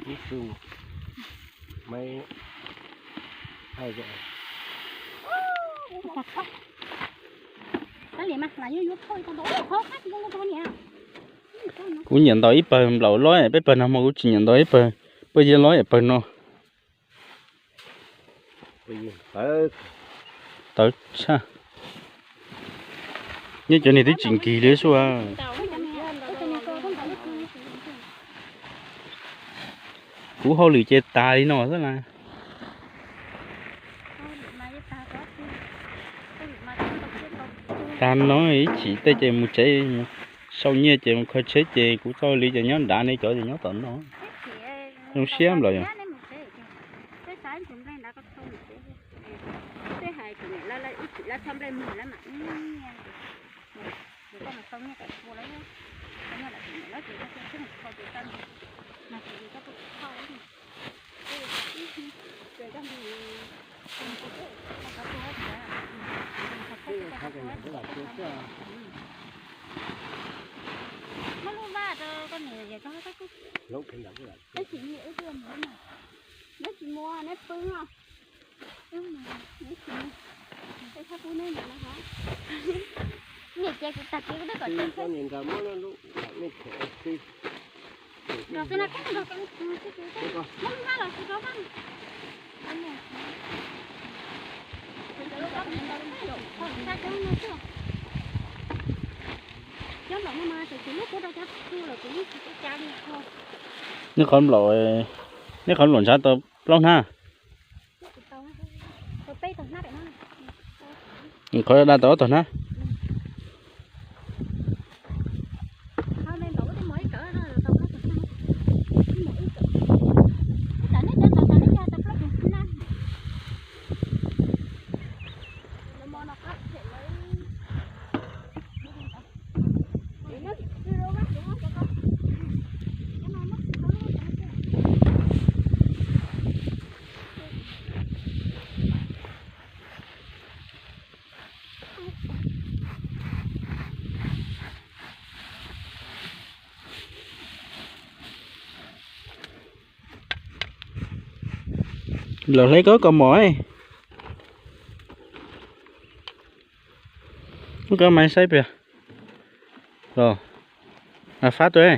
Ib xwb, maiv haj yam. Kuv nyiam ntaus ib pawg nplaum lob, peb pawg no mas kuv tsis nyiam ntaus ib pawg, pawg yaj lob pawg no. Tawv tshaj. Nyob cov niag twb tsis nkig li sua. Kuv hauj lwm ces tas li no xwb na. Tag no ib chim tej ces mus tsev, sau nyiaj ces mus kho tsheb ces kuv txoj hauj lwm ces nyob nrad, nej cov ces nyob tom no. Zoo siab nplaum yog. Muab lub vaj rau koj niam yawm cov, tab sis neb tsis mus, neb pw os. Neb tsis mus, neb pub neb ntawd no hov. Niam ces kuv tag kis kuv twb kom tsev. Nej qhov nplaum, nej qhov nplaum ntshav tau plaub hnab. Qhov da tau ob tog hnab. Lawv hleb koj kos mom, koj mas saib pem los, fab tuaj.